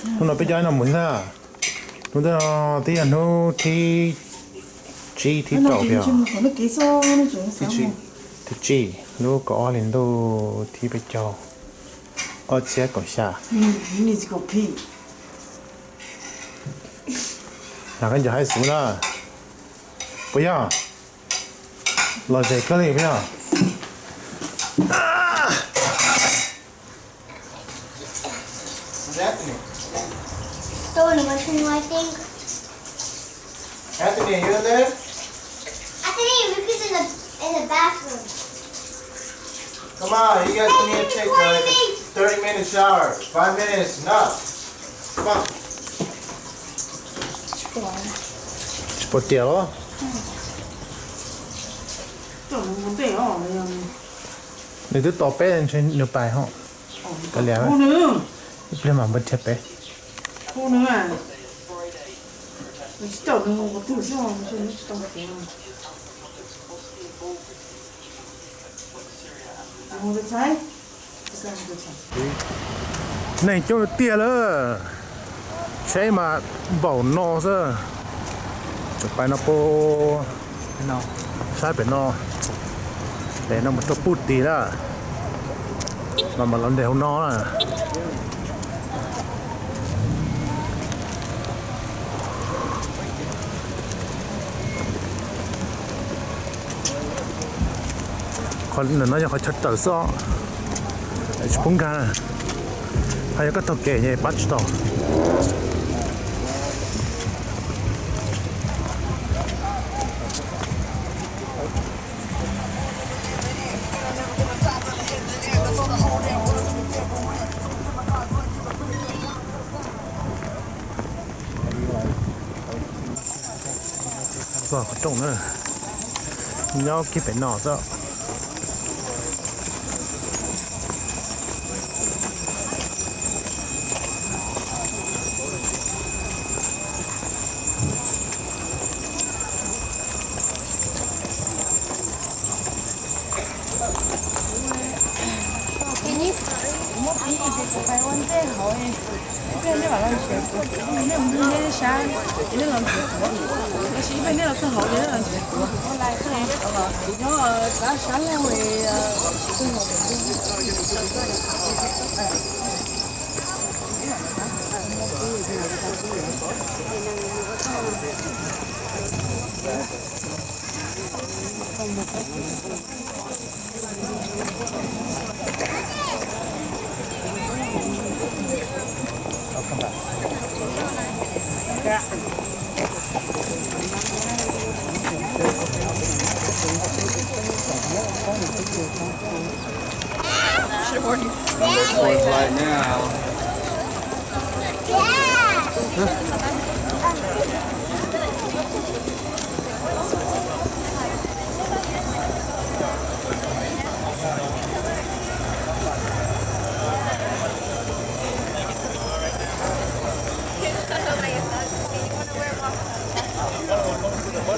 Hnub no peb cov no mus ntag. Hnub no twb yog hnub thib tsib thib rau thiab. Thib tsib, lub kaum ob hli ntuj thib peb caug, ob txhiab kaum xya. Lam koj nco hais xwb na. Puas yog? Los zem kawg li puas yog? Anthony, you in there? I think Luke is in the, in the bathroom. Come on, you guys need to take a, like, a thirty minute shower. Five minutes is enough. Come on. Tsis pom tias los? Nws twb tos peb ntshe nws pais ho. Kav liam, ib pliag mam npaj rhiab peb. Neeg coob tiag lawm, tsheb mas npaum no xwb. Tseem pais no puag saib pem no, pem no mus rau puag tid lawm, mas mam los nres hauv no na. Qhov no yog qhov chaw tawm xwb, tsis pub nkag, ho yog koj taug kev ces pab tsis tau. Txog qhov rooj na, nyob kiag pem no xwb.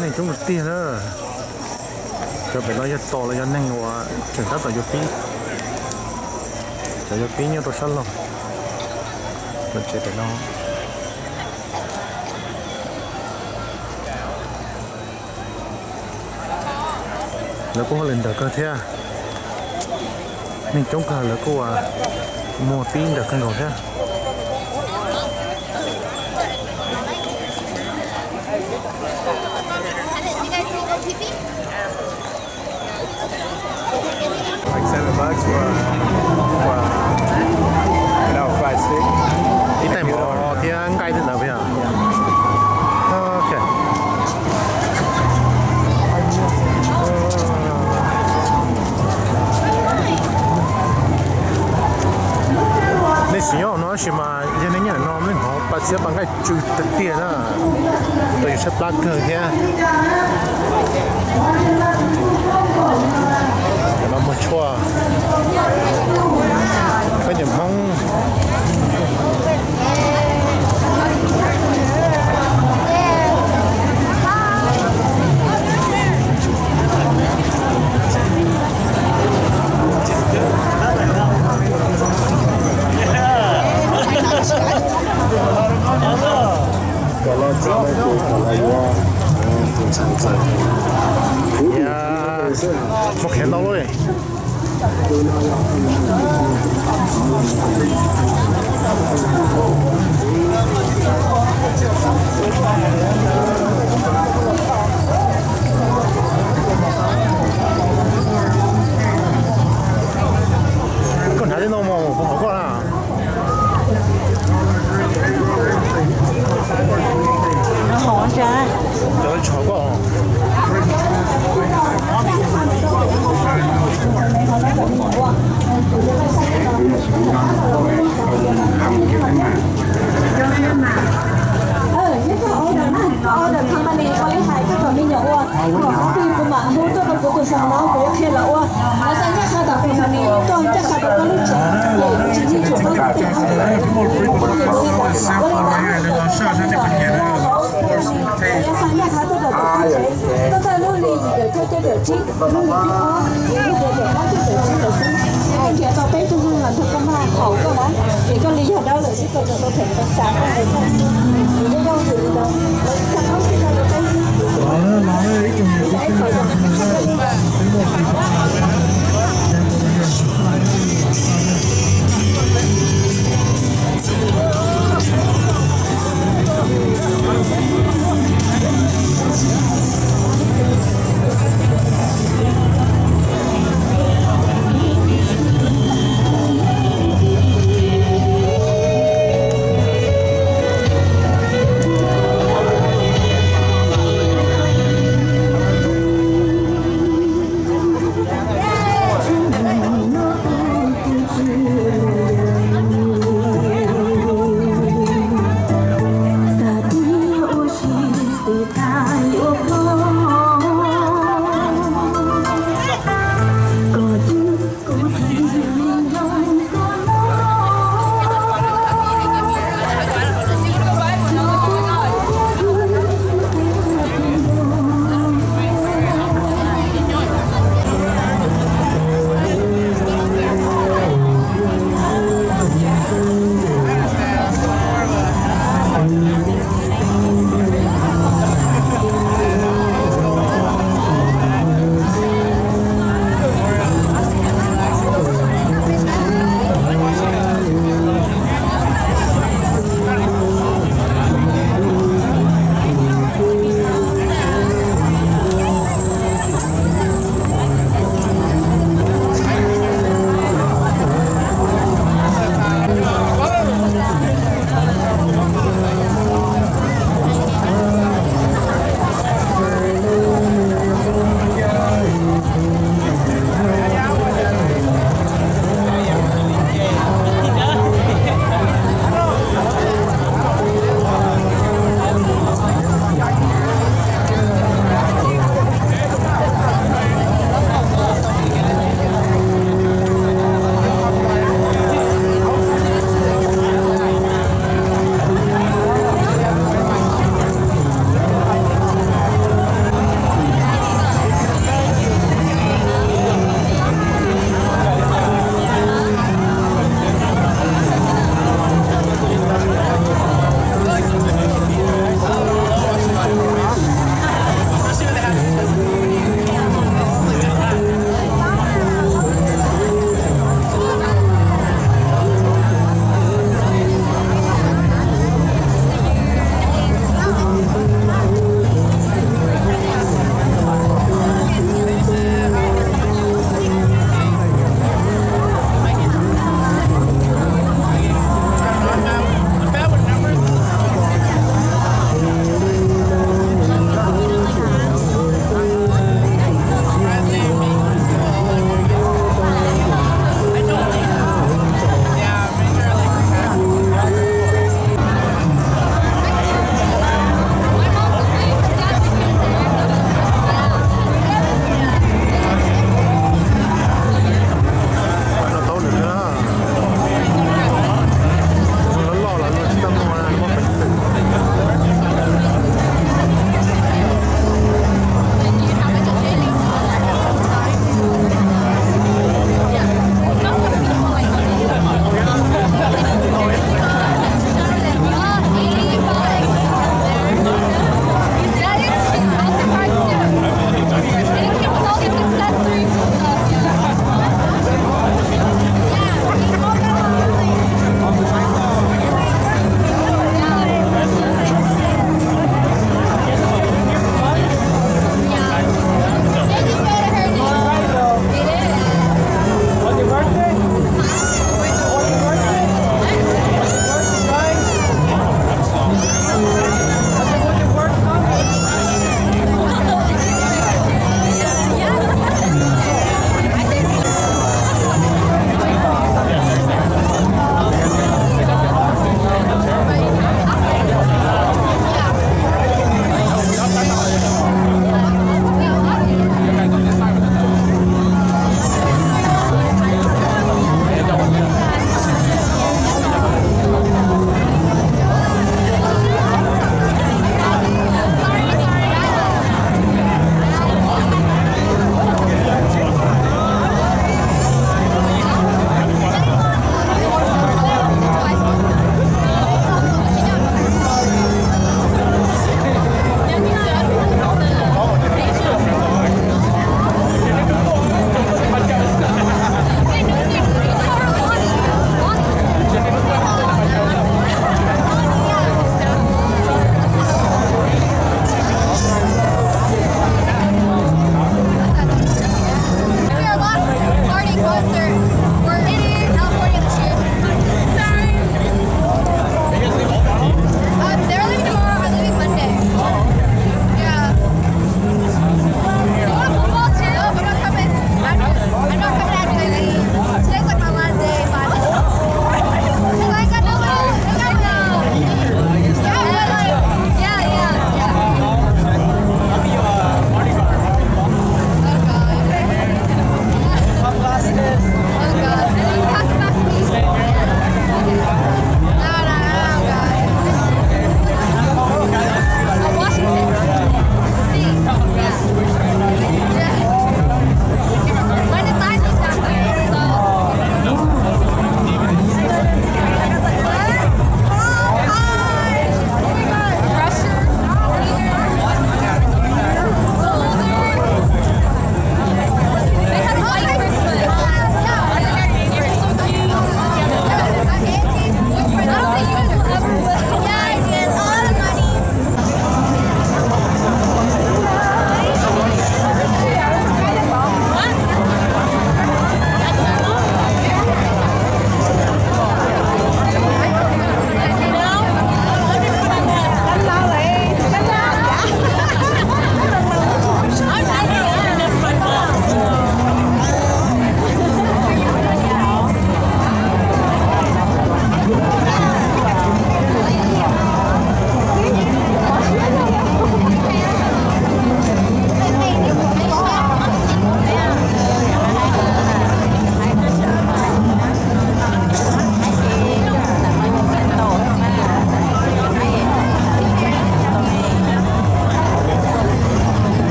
Neeg coob tiag na. Cov pem no yog tos los yog neeg uas tseem tab tom yuav pib. Cov yuav pib nyob rau sab laug, cov tsev pem no. Lawv kuj hauj lwm nrawm kawg thiab. Neeg coob kawg, lawv kuj muag pib nrawm kawg nkaus thiab. Ib tais mov thiab nqaij tej ntawd puas yog? Nej tsis nyob no tab sis mas yog nej nyob no nej hnov pa txiab pa nqaij tsw tiag tiag na. Rau yus tshaib plab kawg thiab. Cov no muag tshuaj, peb cov Hmoob. Muab qhiav ntau lawm. Koj hnav li no mus, hauv koj na. Cov tshov koj. Nyob koj order na, koj order company ua li hais koj kom me nyuam ua, kom hauv twg kuv mam hu tuaj rau kuv tus xov no kuv yuav qhia lawv ua. Lawv xa nyiaj qha tom company, koj nyiaj qha rau koj lub tsev, lawv tsis nyiaj tsum koj tus order. Ua li ntawd, lawv xa nyiaj qha tuaj rau kuv tus tsev, tuaj txog lub li yim caum cuaj caum tsib, lub li thib ob, lub li caum cuaj caum tsib lawm xwb. Koj nrhiav tau peb tug neeg los nrog koj mag haum koj na, ces koj li yog dawb lawm xwb, koj tsuas tau them pes tsawg koj hais koj xwb. Ces yooj yooj yim li ntawd, lawv ib txhia qoob tsis tau rau peb xwb.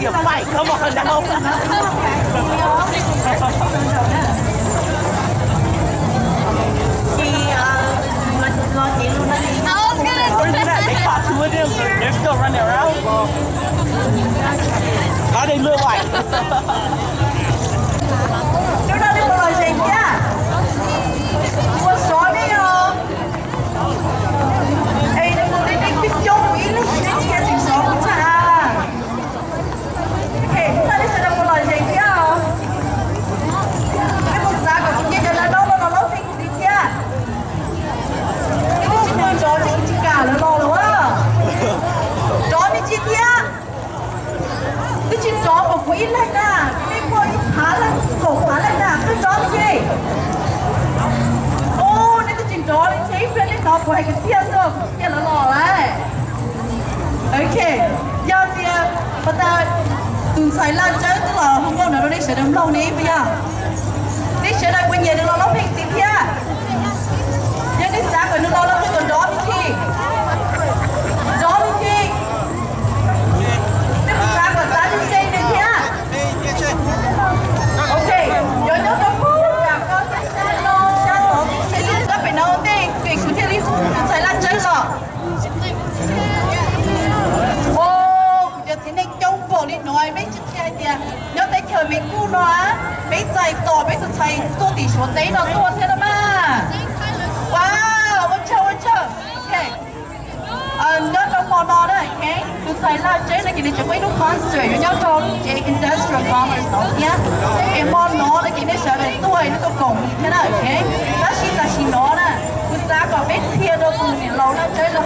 Fight, come on now. Where's it at? They caught two of them. They're, they're still running around. How they look like? Hnub no nej puas los ze thiab? Ua sov nej os. Es nej tus tib neeg twb coob mus ib leeg, nej tsis tseem sov kuv tshaj. Hnub no nej sawv daws puas los ze thiab os? Nej puas xav kom kuv cia cov ntawd no los laub pheej kuv li thiab? Nej twb tsis muaj nrov ces kuv tsis kam lawv los lawm as. Nrov me ntsis thiab. Twb tsis nrov npaum kuv ib leeg na, nej muaj ib phav leej kaum phav leej na, qhib nrov me ntsis. Ub, nej twb tsis nrov li ces ib pliag nej hnov kuv hais kwv txhiaj xwb, kuv cia lawv los lawm. Ok, yog tias pas tas tus ntxhais Laj Tsawb twb los hu nkauj no rau nej sawv daws mloog ne puas yog? Nej sawv daws puas nyiam nws los laub pheej tiv thiab? Yog nej xav kom nws los los nej kom nrov me ntsis. Nrov me ntsis. Nej puas xav kom xav nws se nws thiab? Ok, cov nyob rau pem no, sab tod, sab pem no tej, kuv thiaj li hu tus ntxhais Laj Tsawb los. Ua, kuv cov txiv neej coob npaum li no, peb tsis qhia hais tias nyob teb chaws Mes Kuj no, peb txais tos peb tus ntxhais tuaj tim Suav teb no tuaj thiab na mas. Ua, ua tsaug, ua tsaug. Ok. Nyob rau hmo no na, tus ntxhais Laj Tsawb no ces nws tseem muaj ib lub concert yuav nyob rau lub tsev Industrial Commerce no thiab. Es hmo no no ces nej sawv daws tuaj nej tuaj koom nws thiab na, ok. Tab sis tam sim no na, kuv xav kom peb qhia rau tus niam laus Laj Tsawb no.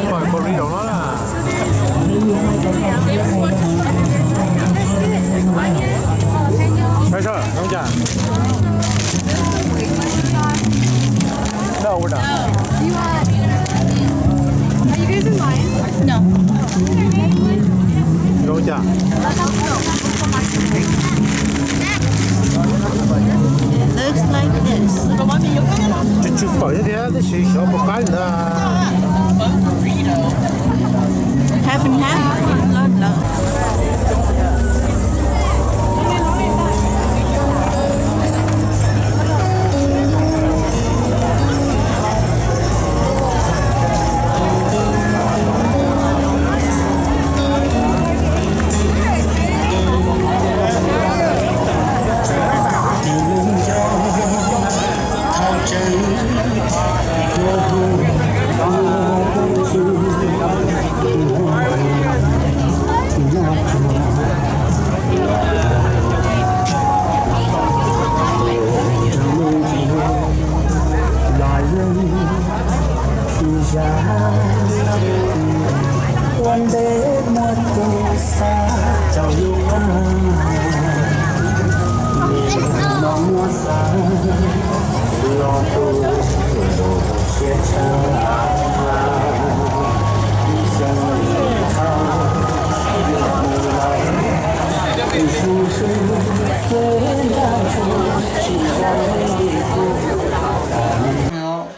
Poj burrito no na. Peb soj, zoo cas? No, we're not. No. Zoo cas? It looks like this. Tsis tshua pom thiab, tab sis xyov puas qab ntag. Half and half. Ua ntej muaj tus xav caum yus qab, no muab xav los tus siab tshaj.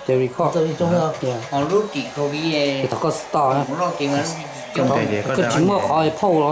Ces record. Ces thaum koj stop, koj tsis muaj qhov phauj